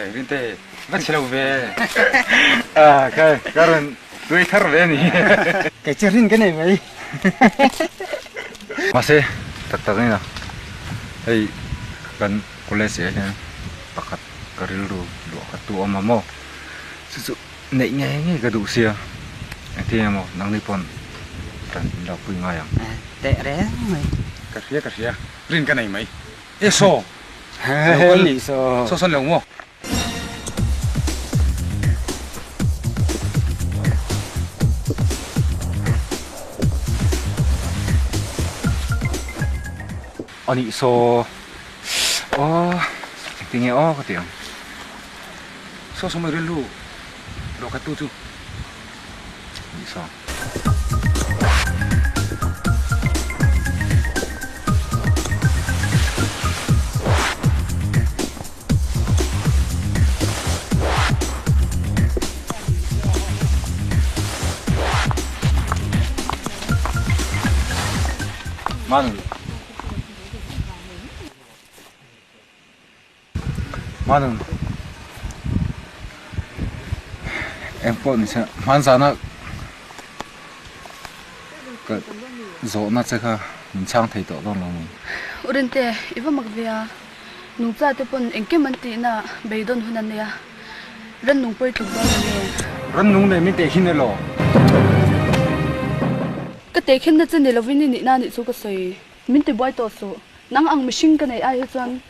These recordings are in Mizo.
Rinte, va chhe lo ve. Ah, ka ka rawn tuai thar ve a ni. Kei chu rin ka nei mai. Mahse, tak tak in a, hei kan college ah hian pakhat ka rilru luah khat tu a awm a maw? Chu chu neih ngei ngei ka duh sia, engtin emaw nangni pawn ran in lo pui ngai ang. Teh reng mai. Ka hria ka hria, rin ka nei mai. E saw! Lo kal saw sawn lo maw? A nih saw aw engtin nge aw ka ti ang. Saw saw mai rilru rawh khat tu chu. A nih saw. Man Manun Engpawh ni se hmanzana ka zawhna che kha min chhang thei tawh dawn lo ni. U Rinte, i va mak ve a, nungcha te pawn engkim an tihna beidawn hun an nei a, rannung pawi tluk dawn lo nge? Rannung nen min tehkhin elaw? Ka tehkhinna che ni lovin i nihna nih chu ka sawi. Min tibuai tawh suh. Nang ang mihring ka neih ai hi chuan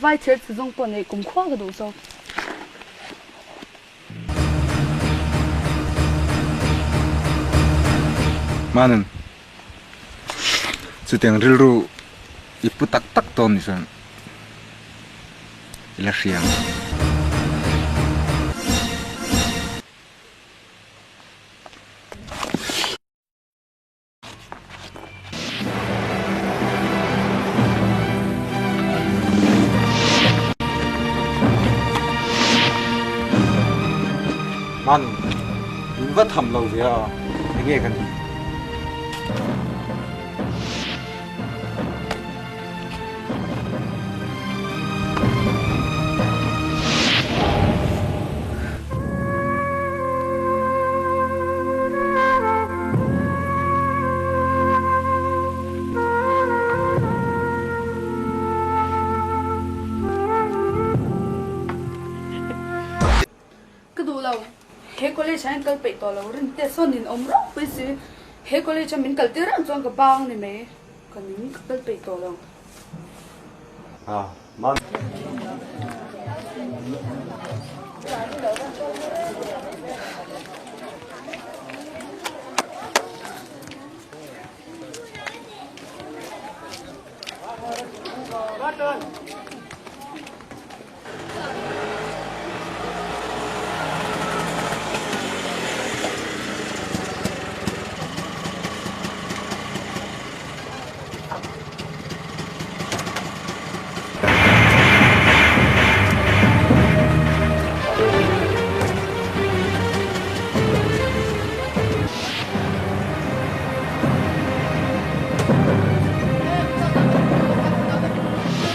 vai chher chi zawng pawh neih kum khua ka duh zawk. Manan, chutiang rilru i pu tak tak dawn ni chuan i la hria ang. Man, min va tham lo ve a, enge ka nih? Ka duh lo, he college ah hian kal peih tawh lo, Rinte sawn in awm ropui si, he college a min kal tir reng chuan ka bang ni mai, ka ning ka kal peih tawh lo.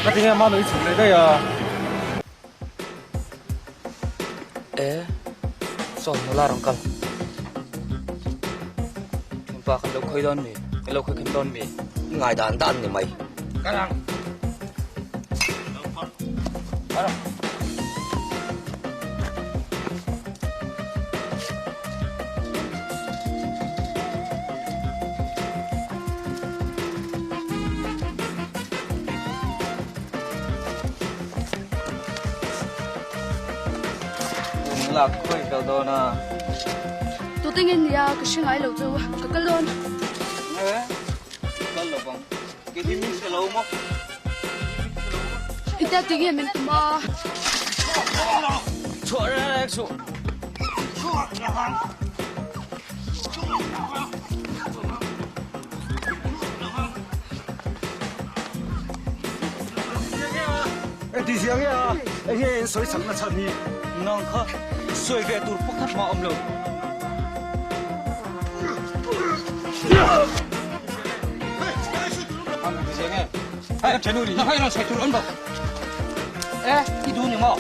Ka tinge mah nui chhuk leh daih a. E, sawn nula rawn kal. Thianpa kan lo khawi dawn mi? Kan lo khawi khan dawn mi? Ngai dan dan ni mai. Kal ang. Kal ang. Lak khawi kal dawn a. Tute nge nia ka hre ngai lo chu ka kal dawn. E kal lo vang. Ke hi min hre lo maw? Ita ti nge min tum a. Chhuah reng reng suh. Engti zia nge a? Enge in sawi chakna chhan hi? Nang kha sawi ve tur pakhat mah awm lo. E, i duh ni maw?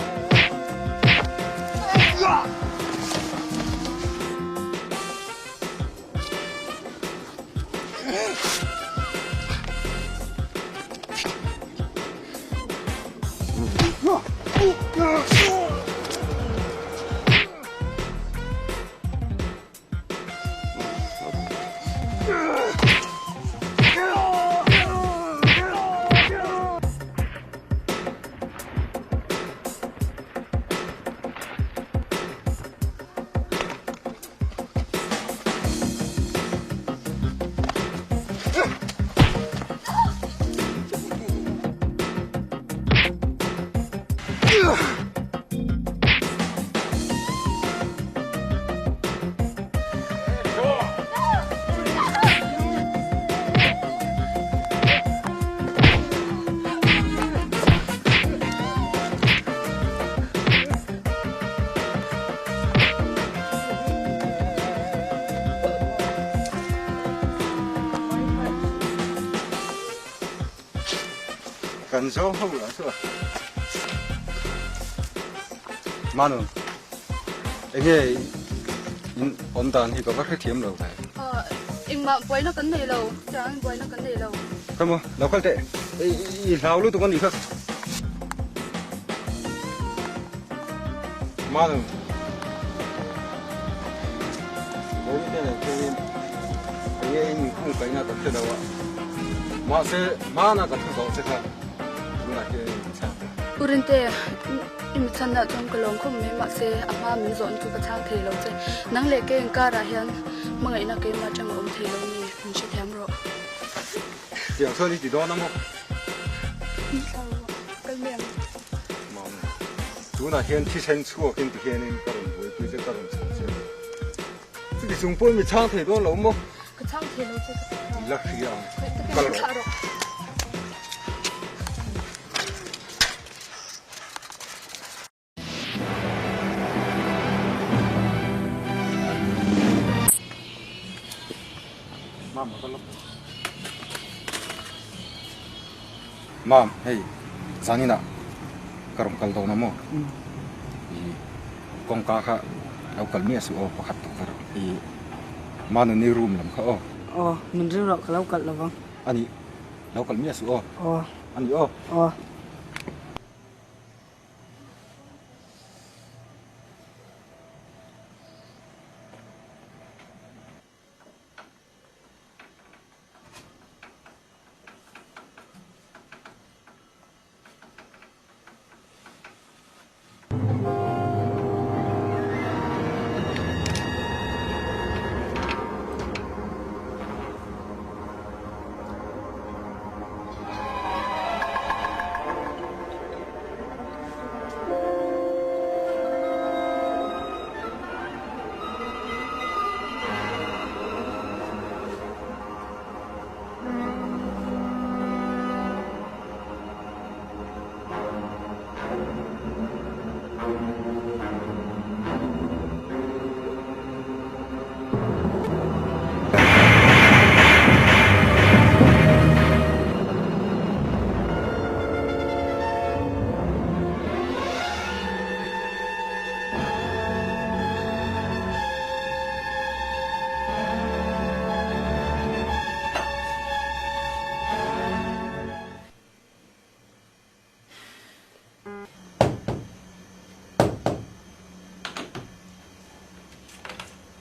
Kan zo ho la chu Manu enge in awm dan hi ka va hrethiam lo ve. Engmah buaina kan nei lo, chang buaina kan nei lo. Come on, lo kal teh. I hlau lutuk a nih kha. Manu. Bawi te nen chuanin enge in inkhung kaihna ka hre lo a. Mahse, hmana ka thu zawh che kha tunah hian in chhang ta. U Rinte, i mi chhanna chuan ka lawm khawp mai, mahse a hma min zawhna chu ka chhang thei lo che. Nang leh kei inkarah hian hmangaihna keimah atanga awm thei lo ni, min hrethiam rawh. Tiang chuan i ti dawn a maw? Min thlah rawh, kal mai ang. Mam, tunah hian thisen chhuakin ti hianin ka rawn buaipui che, ka rawn chhan che. Chuti chung pawhin mi chhang thei dawn lo maw? Ka chhang thei lo che ka ti kha. I la hria ang. Khawi takin Kal min rawh. thlah rawh. Mam a va lawk. Mam, hei zaninah ka rawn kal dawn a maw? I kawngka kha lo kal miah suh aw pakhat tuk ver i Manuni room lam kha aw. Aw, min ring rawh ka lo kalh lovang. A nih, lo kalh miah suh aw. Aw. A nih aw. Aw.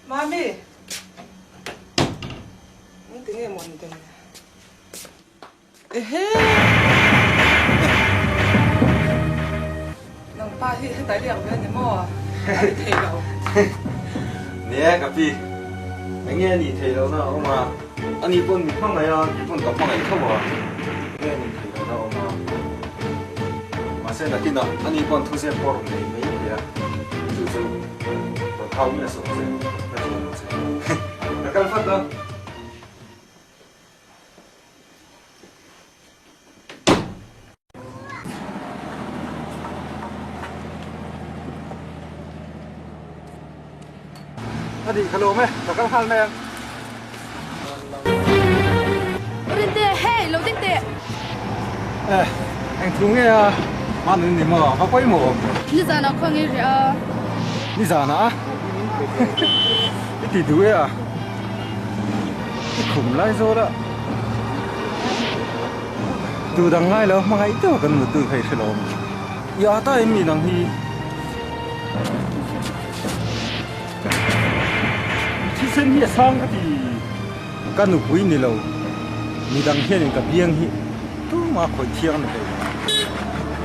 Mami! Engti nge maw ni dawn? Ehe! Nangpa hi hetai liak ve a ni maw? A ni thei lo. Nia ka pi, enge a nih theih lohna a awm a, ani pawn mi hmangaih a, kei pawn ka hmangaih tho a, enge a nih theih lohna a awm a. Mahse nakinah ani pawn thuzep pawh rawn nei mai thei a, chu chu rawn thau miah sawm che, ka thiam ang che. Ka kal vat a. A dih ka lawm e, ka kal nghal mai ang. Rinte, hei, lo ding teh. Eh, eng thu nge a? Hmanun ni maw? Va pawimawh awm ve. Nizanah khaw ngei rih a. Nizanah a? I ti duh e a. I khum lai zawl a. Tu dang ngai lo hmangaih deuh kan mut dun kha i hre lo awm. I a ta em mi nang hi? Thisen hi a sang ka ti. Ka nupui ni lo, midang hianin ka biang hi tumah khawih thiang ni hlei lo.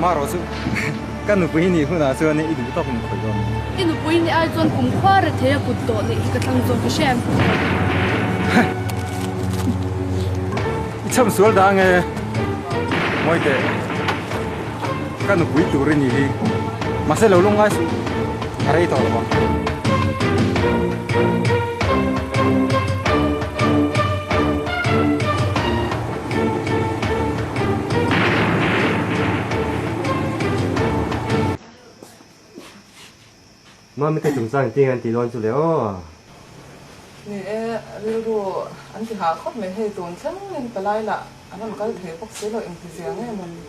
Marawh chu ka nupui nih hunah chuan i duh tawkin khawih dawn. I nupui nih ai chuan kum khua re thei a kut tawh nih hi ka thlang zawk i hre. I cham sual dah ange Mawite, ka nupui tur i nih hi. Mahse lo lungngai suh, a rei tawh lo ang. Mami te chungchang engtin an tih dawn chu le aw. Ni e, rilru an ti hah khawp mai hei tun thleng in palai lah an rawn kal thei bawk si lo engti zia nge maw ni.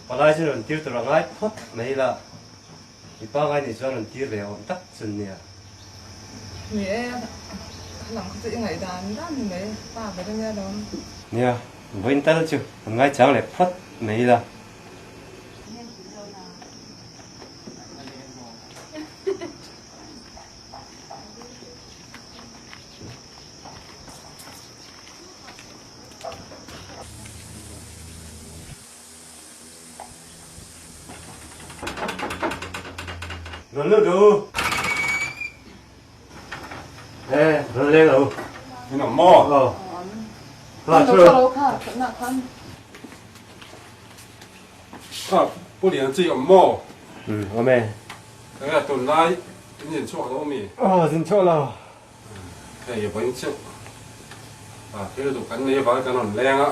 Palai chu rawn tir tur a ngai phawt mai ila, mi pangai nih chuan rawn tir ve awm tak chu nia. Ni e, kha lam kha chu i ngaihdan dan ni mai, pa ber ania lawm. Nia, vawiin tal chu an ngaichang leh phawt mai ila. Rawn lut ru. E, rawn leng lo. In awm maw? Aw. Kha, thu ro. Kha, thatna khan. Kha, Pu Lian chi awm maw? Um, awm e. Enge tunlai in zin chhuak lo mi? Aw, zin chhuak lo. Hei vawiin chu thil duh kan nei avangin kan rawn leng a,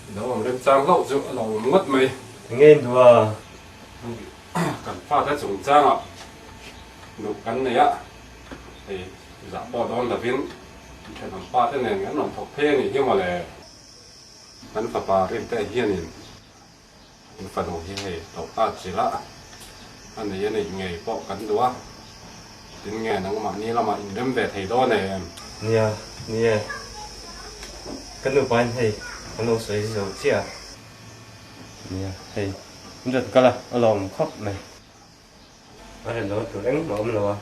i lo awm remchang hlauh chu a lo awm ngawt mai. Enge in duh a? Kan fate chungchangah duh kan nei a, hei zah pawh dawn lovin thenawm pate nen kan rawn thawk phei a nih hi mawle. Kan fapa Rinte hianin In fanu hi hei lo ta chilh a, a nei a neih ngei pawh kan duh a, tin nge nangmahni lamah in rem ve thei dawn em? Nia, ni e. Ka nupain hei kan lo sawi zo chiah a. Nia, hei in rawn kal a, a lawm khawp mai. A rawn dawn tur engmah a awm lo a.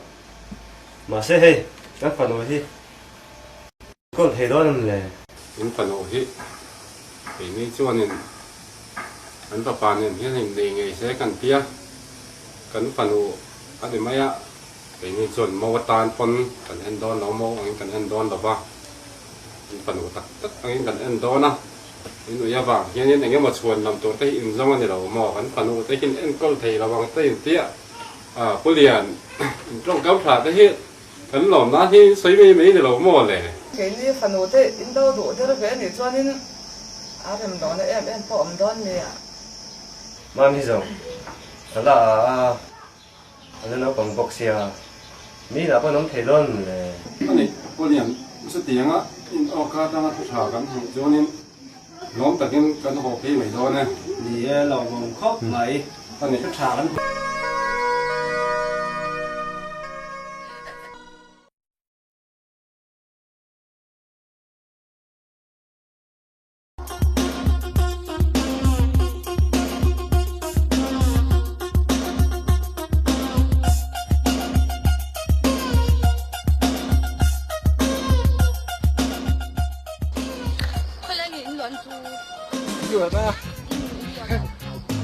Mahse hei, kan fanu hi Kawl thei dawn em le? In fanu hi keini chuanin an fapa nen hian in nei ngei se kan tia, kan fanu a ni mai a, keini chuan mo atan pawn kan en dawn lo, mo angin kan en dawn lo va, in fanu tak tak angin kan en dawn a, in ui avang hianin eng emaw chhuan lam tur te hi in zawng a ni lo maw, kan fanu te hian enkawl thei lo ang te in tia, Pu Lian in tawngkam tha te hi Kan lawmna hi sawi mai mai ni lo maw le? Keini fanu te in do duh der ve anih chuanin a rem lohna em em pawh awm dawn mi a. Mami zawng ka la a a la naupang bawk sia mi inah pawh an awm thei dawn le. Ani Paulian chutianga in awka atanga thu tha kan hmuh chuanin lawm takin kan haw phei mai dawn e. Ni e, lawmawm khawp mai. Ani. Thu tha kan hmuh.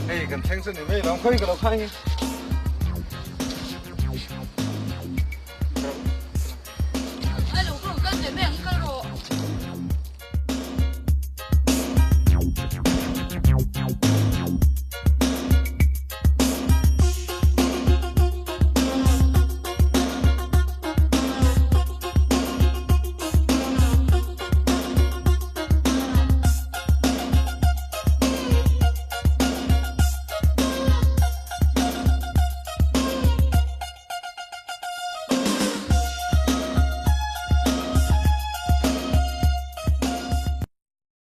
Hei kan thleng chu ni mai lo, khawi ka lo khai.